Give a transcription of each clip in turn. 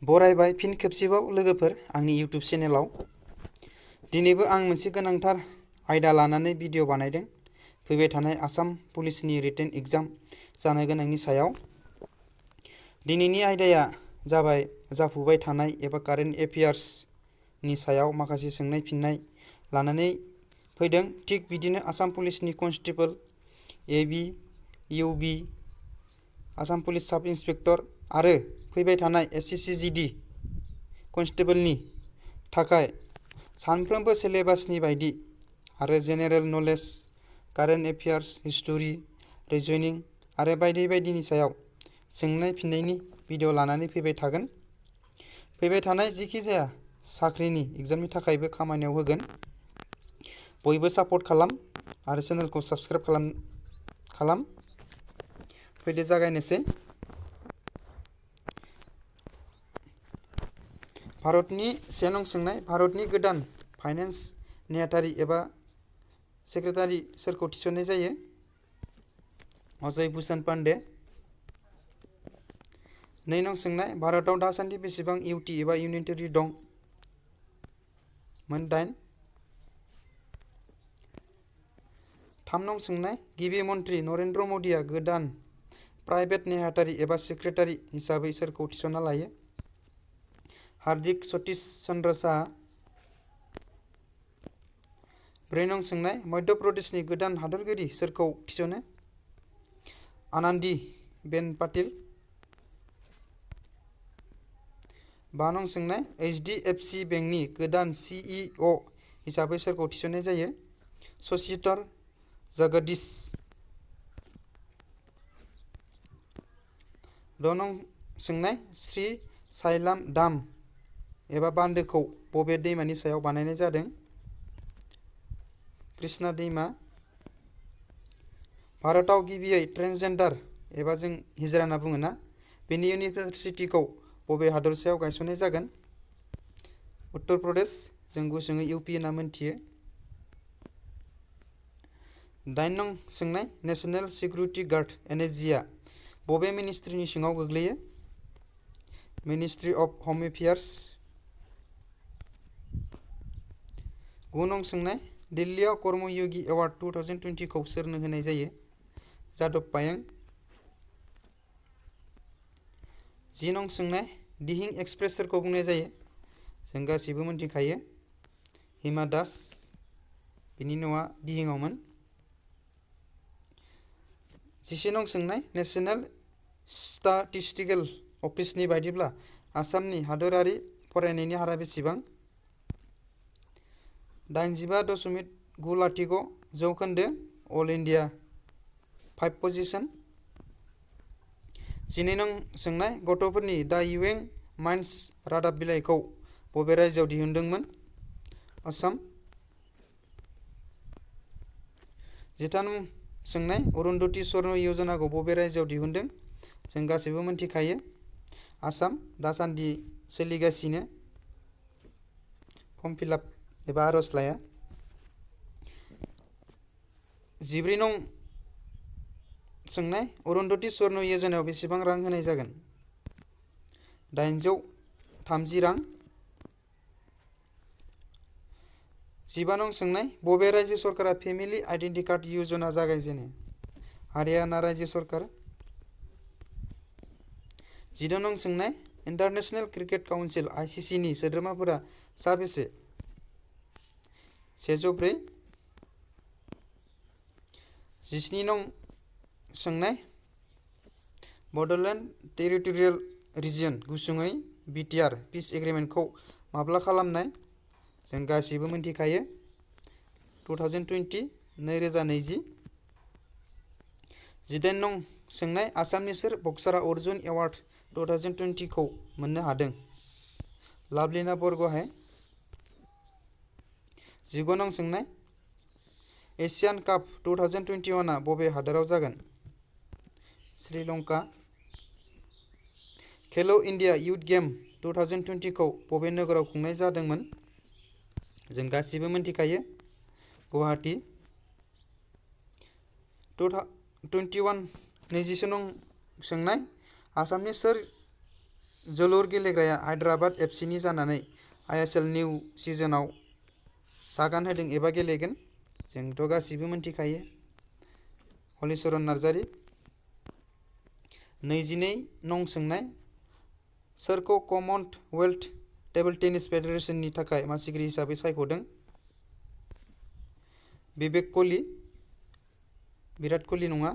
बरायबाय फिन खेबसेबाव लोगोफोर आंनि इउट्युब चेनेलाव। दिनैबो आं मोनसे गोनांथार आयदा लानानै भिडिअ बानायदों फैबाय थानाय आसाम पुलिसनि रिटेन एग्जाम जानो गोनांनि सायाव। दिनैनि आयदाया जाबाय जाफुबाय थानाय एबा कारेन्ट एफेयार्सनि सायाव माखासे सोंनाय फिननाय लानानै फैदों। थिग बिदिनो आसाम पुलिसनि कनस्टेबल, एबि, इउबि, आसाम पुलिस साब इन्सपेक्टर आरो फैबाय थानाय एसएससी जीडी कनस्टेबलनि थाखाय सानफ्रोमबो सिलेबासनि बायदि आरो general knowledge, current affairs, history, reasoning आरो बायदि बायदिनि सायाव सोंनाय फिननायनि भिडिअ लानानै फैबाय थागोन। फैबाय थानाय जिखि जाया साख्रिनि एग्जामनि थाखायबो खामानियाव होगोन। बयबो सापर्ट खालाम आरो चेनेलखौ साबस्क्राइब खालाम। फैदो जागायनोसै। भारतनि से नं सोंनाय, भारतनि गोदान फाइनेन्स नेहाथारि एबा सेक्रेटारि सोरखौ थिसननाय जायो? अजय भूषण पान्डे। 2 नं सोंनाय, भारतआव दासान्दि बेसेबां इउटि एबा इउनियन टेरिटरि दं? मोन 8। 3 नं सोंनाय, गिबि मन्त्रि नरेन्द्र मदिया गोदान प्राइभेट नेहाथारि एबा सेक्रेटारि हिसाबै सोरखौ थिसनना लायो? हार्दिक सतीश चन्द्र साहा। 4 नं सोंनाय, मध्य प्रदेशनि गोदान हादोरगिरि सोरखौ थिसनो? आनन्दी बेन पाटिल। 5 नं सोंनाय, एचडिएफसि बेंकनि गोदान सिइअ हिसाबै सोरखौ थिसननाय जायो? शशिधर जगदीश। 6 नं सोंनाय, श्री साइलाम दाम एबा बान्दोखौ बबे दैमानि सायाव बानायनाय जादों? कृष्णा दैमा। भारतआव गिबियै ट्रेन्सजेन्डार एबा जों हिजरा होनना बुङोना, बेनि इउनिभारसिटिखौ बबे हादरसायाव गायसननाय जागोन? उत्तर प्रदेश, जों गुसुङै इउपि होनना मोनथियो। 8 नं सोंनाय, नेशनेल सिकिउरिटि गार्ड एनएसजिआ बबे मिनिस्ट्रिनि सिङाव गोग्लैयो? मिनिस्ट्रि अफ होम एफेयार्स। 9 नं सोंनाय, दिल्लीयाव कर्मयोगी एवार्ड 2020 खौ सोरनो होनाय जायो? जादव पायें। 10 नं सोंनाय, दिहिं एक्सप्रेस सोरखौ बुंनाय जायो? जों गासैबो मोनथिखायो, हिमा दास। बिनि न'आ दिहिङावमोन। 11 नं सोंनाय, नेशनेल स्टाटिस्टिकेल अफिसनि बायदिब्ला आसामनि हादोरारि फरायनायनि हारा बेसेबां? 85.90 जौखोन्दो, अल इन्डिया 5 पजिशन। 12 नं सोंनाय, गथ'फोरनि दा इयं माइन्ड्स रादाब बिलाइखौ बबे रायजोआव दिहुनदोंमोन? आसाम। 13 नं सोंनाय, अरुन्धति स्वर्ण यजनाखौ बबे रायजोआव दिहुनदों? जों गासैबो मोनथिखायो, आसाम। दासान्दि सोलिगासिनो फर्म फिलआप एबा आर'जलाइया। 14 नं सोंनाय, अरुन्धति स्वर्ण यजनायाव बेसेबां रां होनाय जागोन? 830 रां। 15 नं सोंनाय, बबे रायजो सरकारा फेमिलि आइडेन्टि कार्ड यजना जागायजेनो? हारियाना रायजो सरकार। 16 नं सोंनाय, इन्टारनेशनेल क्रिकेट काउन्सिल आइसिसि नि सोद्रोमाफोरा साबेसे? 104। 17 नं सोंनाय, बड'लेण्ड टेरिटरियेल रिजियन गुसुङै बिटिआर पिस एग्रिमेन्टखौ माब्ला खालामनाय? जों गासैबो मोनथिखायो, 2020। 18 नं सोंनाय, आसामनि सोर बक्सारआ अर्जुन एवार्ड 2020 खौ मोननो हादों? लाभलिना बरग'हाइ। 15 नं सोंनाय, एशियान काप 2021 आ बबे हादोराव जागोन? श्रीलंका। खेलो इन्डिया युथ गेम 2020 खौ बबे नोगोराव खुंनाय जादोंमोन? जों गासैबो मोनथिखायो, गुवाहाटी। 21 नं सोंनाय, आसामनि सोर जोलुर गेलेग्राया हायद्राबाद एफसीनि जानानै आईएसएल निउ सिजनाव सागान होदों एबा गेलेगोन? जोंथ' गासिबो मिन्थिखायो हलिचरन नार्जारी। 22 नं सोंनाय, सोरखौ कमनवेल्थ टेबल टेनिस फेडारेशननि थाखाय मासिगिरि हिसाबै सायख'दों? बिबेक क'हली, विराट क'हली नङा,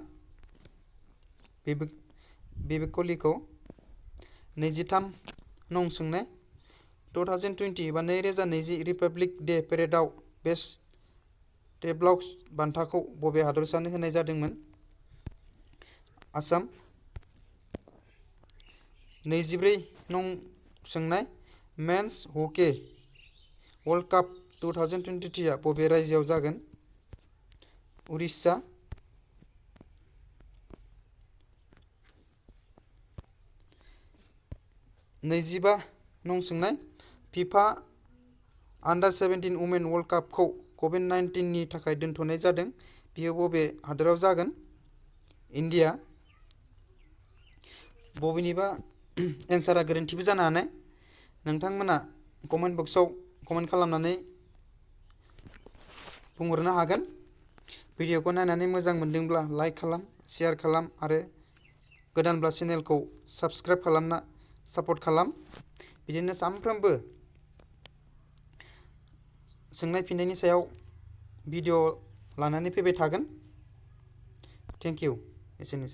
बिबेक क'हलीखौ। 23 नं सोंनाय, 2020 बा 2020 रिपाब्लिक डे पेरेडआव बेस्ट टेब्लाउस बान्थाखौ बबे हादरसानो होनाय जादोंमोन? आसाम। 24 नं सोंनाय, मेन्स हकी वर्ल्ड काप 2023 आ बबे रायजोआव जागोन? उरिष्या। 25 नं सोंनाय, फिफा अंडर-17 वुमेन वर्ल्ड कापखौ कभिड-19 नि थाखाय दोनथ'नाय जादों, बेयो बबे हादोराव जागोन? इन्डिया। बबेनिबा एन्सारा गोरोन्थिबो जानो हानाय। नोंथांमोना कमेन्ट बक्सआव कमेन्ट खालामनानै बुंहरनो हागोन। भिडिअखौ नायनानै मोजां मोनदोंब्ला लाइक खालाम, शेयार खालाम आरो गोदानब्ला चेनेलखौ साबस्क्राइब खालामना सापर्ट खालाम। बिदिनो सानफ्रोमबो सोंनाय फिन्नायनि सायाव भिडिअ लानानै फैबाय थागोन। Thank you. एसेनोसै।